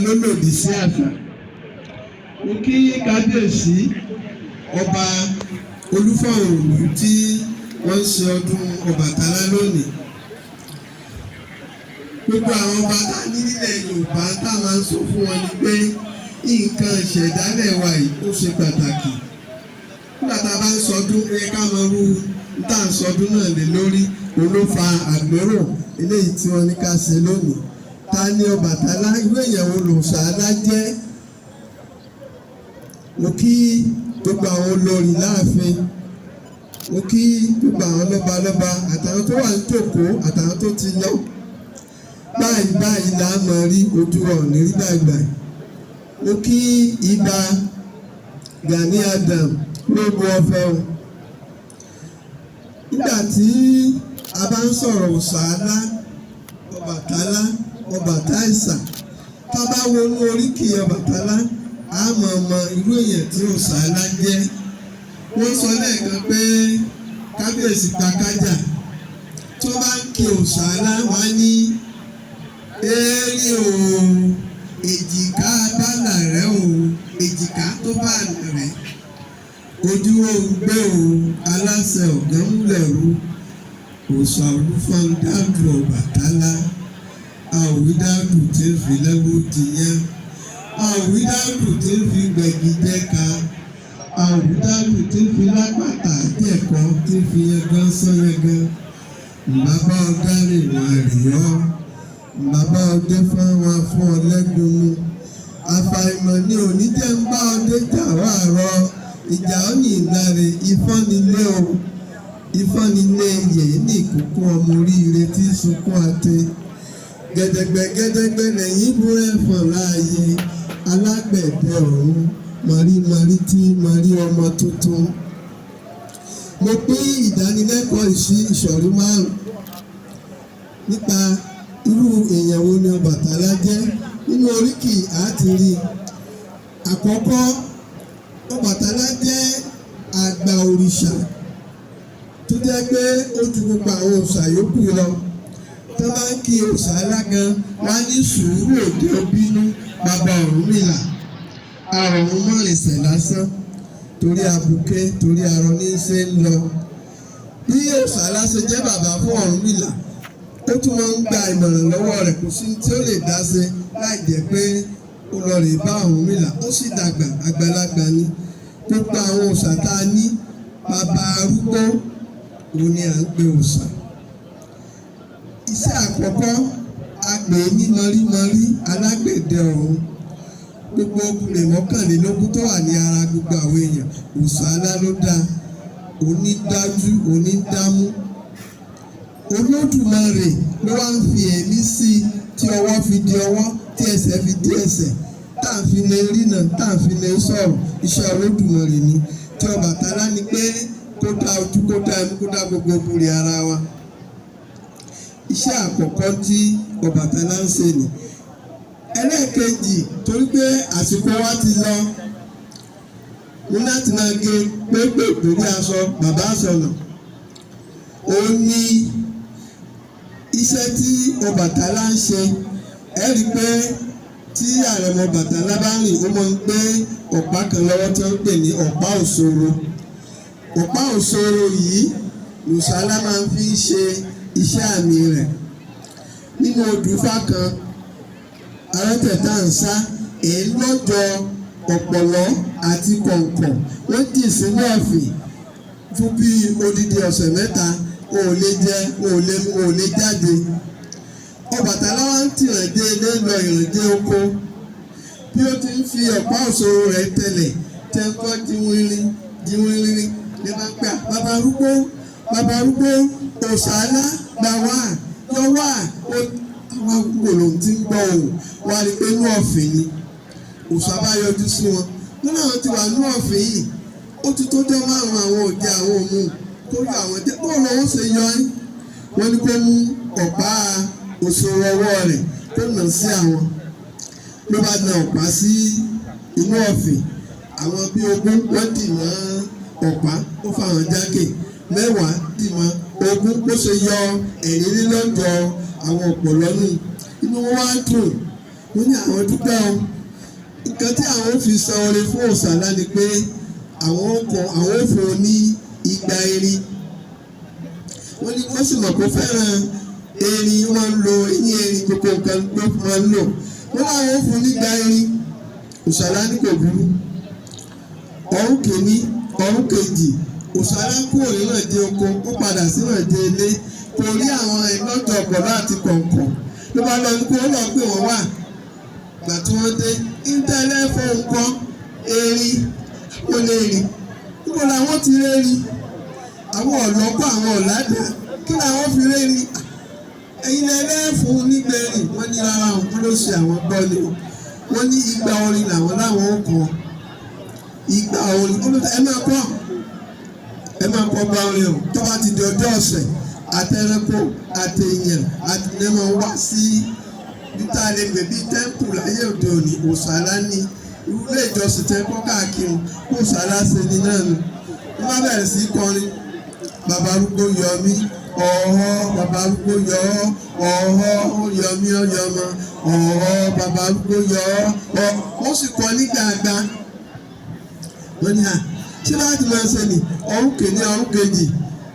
ló lòdì sí àṣà. Mo kí kábíyèsí, Ọba Olúfọ̀n Òlu, tí wọ́n ń ṣe ọdún Ọbàtálá lónìí. Gbogbo àwọn ọba tá a ní nílẹ̀ Yorùbá, tá a máa ń sọ fún wọn ni pé nǹkan ìṣẹ̀dálẹ̀ wa yìí, ó ṣe pàtàkì. Nígbà tá a bá ń sọdún, ó yẹ ká mọ irú tá à ń sọdún náà lé lórí. Òun ló fa àgbérò eléyìí tí wọ́n ní ká ṣe lónìí. Ta ni Ọbàtálá? Irú èèyàn wo lòòṣà jẹ́? Mo kí gbogbo àwọn olórí láàfin, mo kí gbogbo àwọn lọ́balọ́ba àtàwọn tó wà ní tòkó àtàwọn tó ti lọ. Báyìí báyìí là á mọ̀ rí, ojú wa ò ní rí báyìí báyìí. Mo kí Ibà Gani Adam lóògùn ọ̀fẹ́ o. Nígbà tí a bá ń sọ̀rọ̀ òòṣà, Ọbàtálá, Ọbàtáìsà, tá a bá wọnú oríkì Ọbàtálá, a mọ̀ mọ irú èèyàn tí òòṣà jẹ́. Wọ́n sọ lẹ́ẹ̀kan pé kábíyèsí pa kájà. Tó bá ń kí òòṣà, wá ní eré o, èjìká bálà rẹ o, èjìká tó bá rẹ ojú òun gbé o, aláṣẹ ọ̀gánmúlẹ̀rú, òòṣà Olúfọ̀ndáàdù Ọbàtálá, àwídàdù tí ń fi lẹ́wọ́ jiyàn, àwídàdù tí ń fi gbẹ̀gì jẹ́ka, àwídàdù tí ń fi lápàtà jẹ̀kọ́, tí ń fi yangan sán yangan. Bàbá ọ̀dárè wọn rí ọ́, bàbá ọdẹ fún wọn fún ọ lẹ́gùn mu. Àfàìmọ̀ ni òní jẹ́ ń bá ọdẹ jà wá rọ ìjà ó ní ìlàrè. Ìfọ́nilé o, ìfọ́nilé yèé ní ìkókó ọmọ oríire tí sunkún àti gẹ̀dẹ̀gbẹ̀ gẹ̀dẹ̀gbẹ̀ lẹ́yìn bú ẹ̀fọ̀n láàyè alágbẹ̀dẹ ọ̀run mọ̀rí tí mọ̀rí ọmọ tuntun. Mo pín ìdánilẹ́kọ̀ọ́ ìsí ìsọ̀rí márùn nípa irú èèyàn wo ni Ọbàtálá jẹ́. Nínú oríkì àti rí. Àkọ́kọ́, Ọbàtálá jẹ́ àgbà òrìṣà tó jẹ́ pé ó ju gbogbo àwọn òòṣà yòókù lọ. Tó bá ń kí òòṣà alágan, wá ní sùúrù òde òbínú bàbá Ọ̀rúnmìlà, àrùn mọ́rìnsẹ̀ lásán torí abuké, torí arọ ní í ṣe ń lọ. Bí òòṣà aláṣẹ jẹ́ bàbá fún Ọ̀rúnmìlà, ó tún máa ń gba ìmọ̀ràn lọ́wọ́ rẹ̀. Kò sí tí ó lè dá ṣe láì jẹ́ pé ó lọ rè bá Ọ̀rúnmìlà. Ó sì dàgbà, àgbàlagbà ni. Gbogbo àwọn òòṣà tá a ní, bàbá arúgbó òun ni à ń pe òòṣà. Iṣẹ́ àkọ́kọ́, a pè é ní mọ̀rímọ̀rí alágbẹ̀dẹ ọ̀run. Gbogbo okùnrin 21 tó wà ní ara gbogbo àwọn èèyàn, òòṣà alá ló dá, onídájú, onídámú. Olódùmarè ló wá ń fi ẹ̀mí sí i, tí ọwọ́ fi di ọwọ́, tí ẹsẹ̀ fi di ẹsẹ̀, tá à ń fi lè rìnà, tá à ń fi lè sọ̀rọ̀. Iṣẹ́ Olódùmarè ni. Tí Ọbàtálá ni pé kó dá ojú, kó dá ẹnu, kó dá gbogbo okùnrin ara wa. Iṣẹ́ àkọ́kọ́ tí Ọbàtálá ń ṣe nì. Ẹlẹ́ẹ̀kejì, torí pé àsìkò wa ti lọ, ní láti máa gé pépè lórí aṣọ bàbá àsọnà, òun ní iṣẹ́ tí Ọbàtálá ń ṣe. Ẹ rí i pé tí àrẹ̀mọ Ọbàtálá bá rìn, ó máa ń gbé ọ̀pá kan lọ́wọ́ tí wọ́n ń pè ní ọ̀pá òṣòro. Ọ̀pá òṣòro yìí lòṣàlá máa ń fi ṣe iṣẹ́ àmì rẹ̀. Nínú odù Ifá kan, arẹ́tẹ̀tà ń sá èyí lọ́jọ́ ọ̀pọ̀lọ́ àti kọ̀ǹkọ̀, wọ́n dì sínú ọ̀fìn fún bí odidi ọ̀sẹ̀ 3. O ò lè jẹ, o ò lè mu, o ò lè jáde. Ọbàtálá wá ń tìrànjẹ ilé lọ, ìrànjẹ oko. Bí ó ti ń fi ọ̀pá òṣòro rẹ̀ tẹ̀lẹ̀ tẹ́ ń kọ́ jíwìnrín jíwìnrín ní bá ń pè à, "Bàbá arúgbó, bàbá arúgbó, òṣàlá gbà wá, yọ wá." Àwọn àgbò lòun ti ń gbọ́ òun wá rí i pé inú ọ̀fìn ni. Òòṣà bá yọjú sí wọn, wọn náà ti wà ní ọ̀fìn yìí, ó ti tó jọ́ 5, àwọn òjẹ, àwọn òmu, kó yọ àwọn jẹ. Bóun lòun ṣe yọ ẹ́? Wọ́n ní kó mú ọ̀pá òṣòro ọwọ́ rẹ̀, kó nà sí àwọn. Ló bá na ọ̀pá sí inú ọ̀fìn, àwọn bíi 20 wọ́n dì mọ́ ọ̀pá, ó fà wọ́n jákè, 10 dì mọ́, 20. Bó ṣe yọ ẹ̀rín lílọ́jọ́ àwọn ọ̀pọ̀lọ́ nù, inú wọn wá dùn. Wọ́n ní àwọn dúpẹ́ o. Nǹkan tí àwọn fi san oore fún Òòṣàlá ni pé àwọn kọ àwọn ò fún un ní 200 erin. Wọ́n ní wọ́n sì mọ̀ pé fẹ́ràn erin, wọ́n ń lo eyín erin, gbogbo nǹkan ló máa ń lò. Wọ́n láwọn ò fún un ní 200 erin. Òòṣàlá ní kò burú. Ọ̀rún kìíní, ọ̀rún kejì, Òòṣàlá kúrò nínú ìdí oko, ó padà sínú ìdí ilé, kò rí àwọn ìlọ́jọ̀ ọ̀pọ̀lọ́ àti kọ̀ǹkọ̀. Ló bá lọ ní kó lọ pé wọ́n wà. Ìgbà tí wọ́n dé, ìtẹ́lẹ̀ fún nǹkan erin, ó lè rìn. Níbo làwọn ti rérin? Àwọn ọ̀lọ́kọ̀, àwọn ọ̀làdà, kí làwọn fi rérin? Ẹ̀yin lẹ́lẹ́fún nígbẹ̀rìn. Wọ́n ní rárá òun ló ṣe àwọn gbọ́ ni o. Wọ́n ní 200 orin làwọn láwọn ó kọ. 200 orin, ẹ máa kọ́, ẹ máa kọ́ gba orin o. Tó bá ti di ọjọ́ ọ̀sẹ̀, àtẹranko àtẹ̀yàn àtẹnumọ́ wá sí níta lè pè bí tẹ́ḿpù láyé òde òní. Òòṣàlá ní ilé ìjọsìn tẹ́ kọ́ káàkiri, Òòṣàlá ṣe ni náà nù. Wọ́n bá bẹ̀rẹ̀ sí í kọrin. Bàbá arúgbó yọ mí, ọ̀họ́, bàbá arúgbó yọ ọ́, ọ̀họ́, ó yọ mí, ó yọ ọmọ, ọ̀họ́, bàbá arúgbó yọ ọ́, ó sì kọ ní gbàgbà. Wọ́n ní à ṣé láti máa ṣe ni ọ̀rún kìíní, ọ̀rún kejì,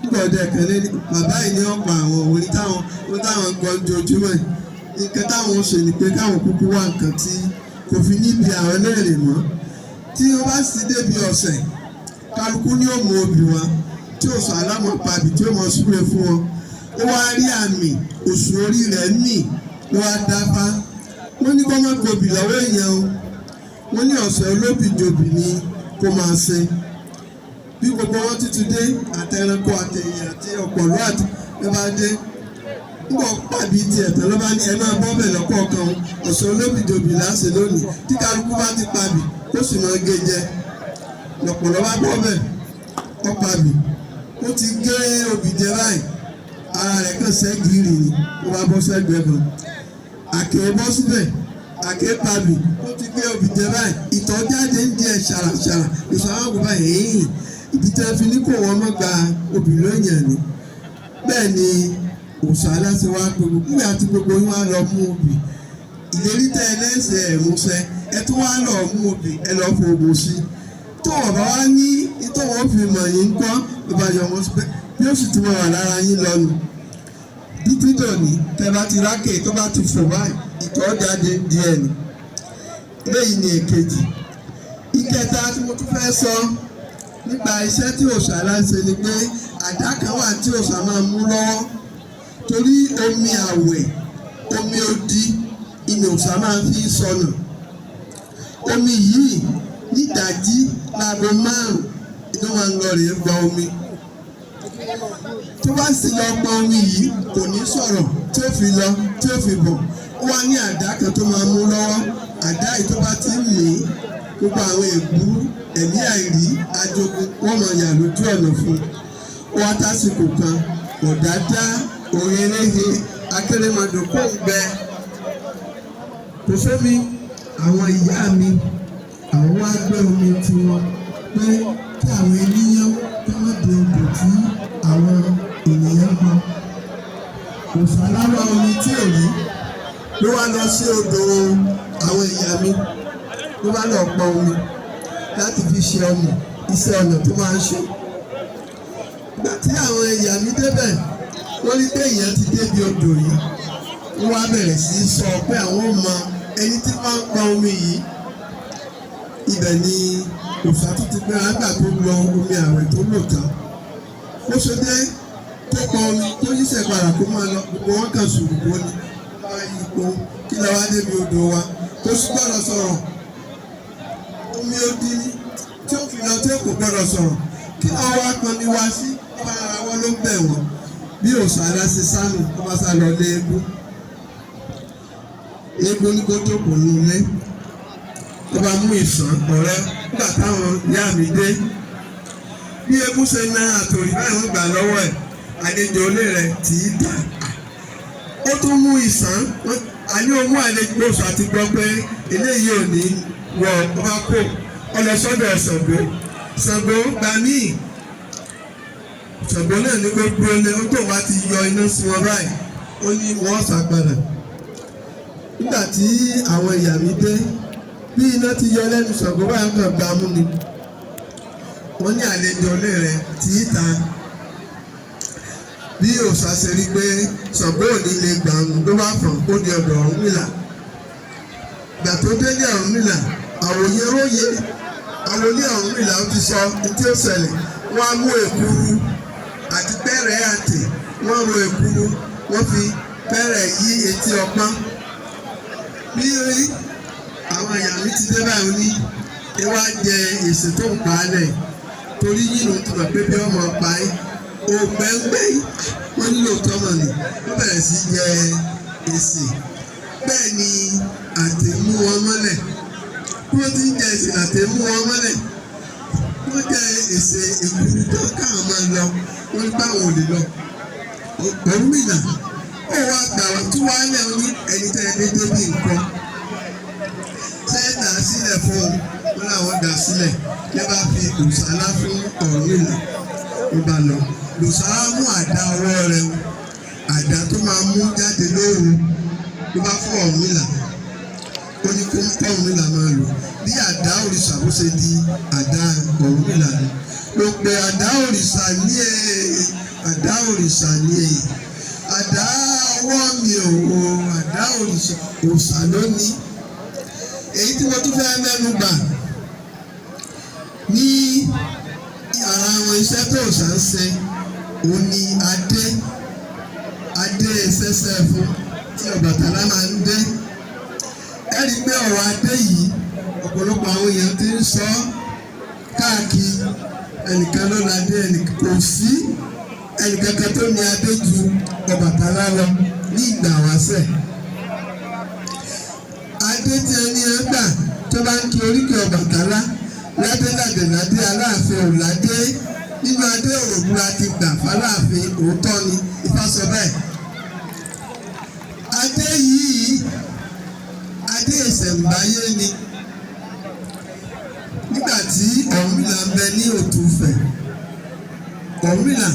nígbà ọdẹ kan ní bàbá yìí ní ọ̀pọ̀ àwọn orin táwọn táwọn gbọ́ ojoojúmọ́ yìí. Nǹkan táwọn ń ṣe ni pé káwọn kúkú wá nǹkan tí kò fi níbi àwọn léèrè mọ́. Tí ó bá sì débi ọ̀sẹ̀, kálukú ní òmù obì wọn tí ó sọ alámọ̀ pàbí tí ó mọ̀ súre fún wọn. Ó wá rí àmì oṣù orí rẹ̀ mì ló wá dáfá. Wọ́n ní kó má gbòbì lọ́wọ́ èèyàn o. Wọ́n ní ọ̀sẹ̀ olóbìjòbì ni kó máa ṣe. Bí gbogbo wọn títí dé, àtẹranko àtẹ̀yìn àti ọ̀pọ̀lọ́ àti ló bá dé. Nígbà pàbí tiẹ̀ tán ló bá ní ẹ máa bọ́ bẹ̀ lọ́kọ̀ọ̀kan o. Ọ̀sẹ̀ olóbìjòbì láṣẹ lónìí. Tí kálukú bá ti pàbí, kó sì máa gé jẹ. Lọ̀pọ̀lọ́ bá bọ́ bẹ̀, ó pàbí. Ó ti gé obì jẹ báyìí. Ara rẹ̀ kàn ṣẹ́gìrì ni, ó bá bọ́ sẹ́gbẹ̀ẹ́ kan. Àkè bọ́ síbẹ̀, àkè pàbí. Ó ti gé obì jẹ báyìí. Ìtọ̀ jáde ń di ẹ̀ ṣàràṣàrà. Ìṣòro àwọn báyìí, ẹ̀yìn. Ìdí tí a fi ní kó wọn mọ́ gba obì lóyìn ni. Bẹ́ẹ̀ ni Òòṣàlá ṣe wá pé gbogbo nígbà tí gbogbo yín wá lọ mú obì. Ìlérí tẹ́ ẹ lẹ́sẹ̀ ẹ̀ múṣẹ, ẹ tún wá lọ mú obì, ẹ lọ fo oògùn sí. Tó wọ́n bá wá ní tó wọ́n fi mọ̀ yín ń kọ́, ló bá yọ wọn síbẹ̀. Bí ó sì tún wà lára yín lọ́nu. Títí dòní, tẹ́ bá ti rákè tó bá ti fò báyìí, ìtọ̀ jáde díẹ̀ ni. Eléyìí ni èkejì. Ìkẹta tí mo tún fẹ́ sọ nípa iṣẹ́ tí Òòṣàlá ń ṣe ni pé àdá kan wà tí òòṣà máa mú lọ́wọ́. Torí omi àwẹ̀, omi odi, ìní òòṣà máa ń fi sọnà. Omi yìí nídàjí láago 5 ló máa ń lọ rèé gba omi. Tó bá sì lọ pọn omi yìí, kò ní sọ̀rọ̀ tí ó fi lọ, tí ó fi bọ̀. Ó wá ní àdá kan tó máa mú lọ́wọ́. Àdá yìí tó bá ti ń mì í, gbogbo àwọn ègbú, ẹ̀mí àìrí, ajogun, wọ́n máa yà lójú ọ̀nà fún un. Ó wá tásìkò kan, ọ̀dádá, òréré, akérèmọdò kò ń gbẹ. Kò sómi, àwọn ìyá mi, àwọn wá gbé omi tiwọn pé kí àwọn ènìyàn kí wọ́n di odò tí àwọn ènìyàn gbọ́. Òòṣàlá wá omi tí ò rí ló wá lọ sí odò àwọn ìyá mi, ló bá lọ pọn omi láti fi ṣe ọmọ iṣẹ́ ọnà tó máa ń ṣe. Ìgbà tí àwọn ìyá mi débẹ̀, wọ́n rí pé èèyàn ti débi odò yìí. Wọ́n wá bẹ̀rẹ̀ sí í sọ pé àwọn ò mọ ẹni tí wọ́n ń pọn omi yìí. Ibẹ̀ ni òòṣà tó ti gbéra nígbà tó lọ omi àwẹ̀ tó lò tán. Ó ṣe dé tó pọn omi tó yíṣẹ́ padà kó máa lọ, gbogbo wọn kàn ṣùgbọ́n ni. Wọ́n á yí ipò kí la wá débi odò wa. Kò sí gbọ́dọ̀ sọ̀rọ̀. Omi odi ni tí ó fi lọ tí ó kò gbọ́dọ̀ sọ̀rọ̀. Kí làwọn wá pọn mi wá sí? Wọ́n bá ara wọn ló bẹ̀ wọ́n. Bí Òòṣàlá ṣe sánù, wọ́n bá sá lọ lé eégún. Eégún ní kó jókòó nínú ilé. Ó bá mú ìsàn ọ̀rẹ́ nígbà táwọn ìyá mi dé. Bí eégún ṣe na àtòrí báyìí wọ́n gbà lọ́wọ́ ẹ̀, àlejò ilé rẹ̀ tì í dà. Ó tún mú ìsàn, àní ó mú àlejò Òòṣà ti gbọ́ pé eléyìí ò ní wọ ọba kò. Ó lọ sọ́dọ̀ Ṣàngó. Ṣàngó gbà míì. Ṣàngó náà ní kó gbóná, ó tó wá ti yọ iná sí wọn báyìí. Ó ní wọ́n sá padà. Nígbà tí àwọn ìyá mi dé, bí iná ti yọ lẹ́nu Ṣàngó báyọ̀ kan gbà mú ni. Wọ́n ní àlejò ilé rẹ̀ tí í ta. Bí òòṣà ṣe rí pé Ṣàngó ò ní lè gbà ń ló bá fọ̀n, ó di ọ̀dọ̀ Ọ̀rúnmìlà. Ìgbà tó délé Ọ̀rúnmìlà, àwòye róye àwòlé Ọ̀rúnmìlà ó ti sọ ní tí ó ṣẹlẹ̀. Wọ́n á mú èkuru àti pẹ́rẹ́ àtè, wọ́n ro èkuru, wọ́n fi pẹ́rẹ́ yí etí ọpọ́n. Bí àwọn èèyàn mi ti dé báyìí, ní ẹ wá jẹ èsì tó ń pa á lẹ̀, torí yìí ló ń tún pé bí ọmọ pa ẹ́ ògbẹ́ngbẹ́. Wọ́n nílò tọ́mọ̀ ni wọ́n bẹ̀rẹ̀ sí jẹ èsì. Bẹ́ẹ̀ ni àtẹ̀mú wọn mọ́lẹ̀. Bí wọ́n ti ń jẹ èsì, àtẹ̀mú wọn mọ́lẹ̀. Wọ́n jẹ èsì èkuru tó káwọn máa lọ, wọ́n ní báwọn ò lè lọ. Ọ̀rúnmìlà ó wá gbà wá tú wálẹ̀, ó ní ẹni tẹ́ ẹ dé débi nǹkan ṣé dà sílẹ̀ fún un. Wọn làwọn dà sílẹ̀. Lẹ́ bá fi òsàlá fún Ọ̀rúnmìlà, ló bá lọ. Lòsàlá mú àdá ọwọ́ rẹ̀, àdá tó máa mú jáde lóru, ló bá fún Ọ̀rúnmìlà. Ó ní kó Ọ̀rúnmìlà máa lò bí àdá òrìṣà. Bó ṣe di àdá Ọ̀rúnmìlà ni ló pe àdá òrìṣà ní e, àdá òrìṣà ní e, àdá ọwọ́ mi ò, àdá òrìṣà, òòṣà ló ní. Èyí tí mo tún fẹ́ mẹ́nu bà ní ara àwọn iṣẹ́ tó òòṣà ń ṣe, òun ni adé, adé sẹ́sẹ́ fún tí Ọbàtálá máa ń dé. Ẹ rí i pé ọ̀rọ̀ adé yìí, ọ̀pọ̀lọpọ̀ àwọn èèyàn ti ń sọ káàkiri. Ẹnìkan ló ládé, ẹnìkan kò sí, ẹnìkankan tó ní adé ju Ọbàtálá lọ ní ìgbà wáṣẹ̀. Adé tí ẹni ẹ gbà tó bá ń kí oríkì Ọbàtálá, ládé ládé ládé, Aláàfin ò ládé, nínú adé òògùn la ti gbà fáláàfin. Òótọ́ ni Ifá sọ bẹ́ẹ̀. Adé yìí, adé ìṣẹ̀ǹbáyé ni. Nígbà tí Ọ̀rúnmìlà ń bẹ ní Òtúfẹ̀, Ọ̀rúnmìlà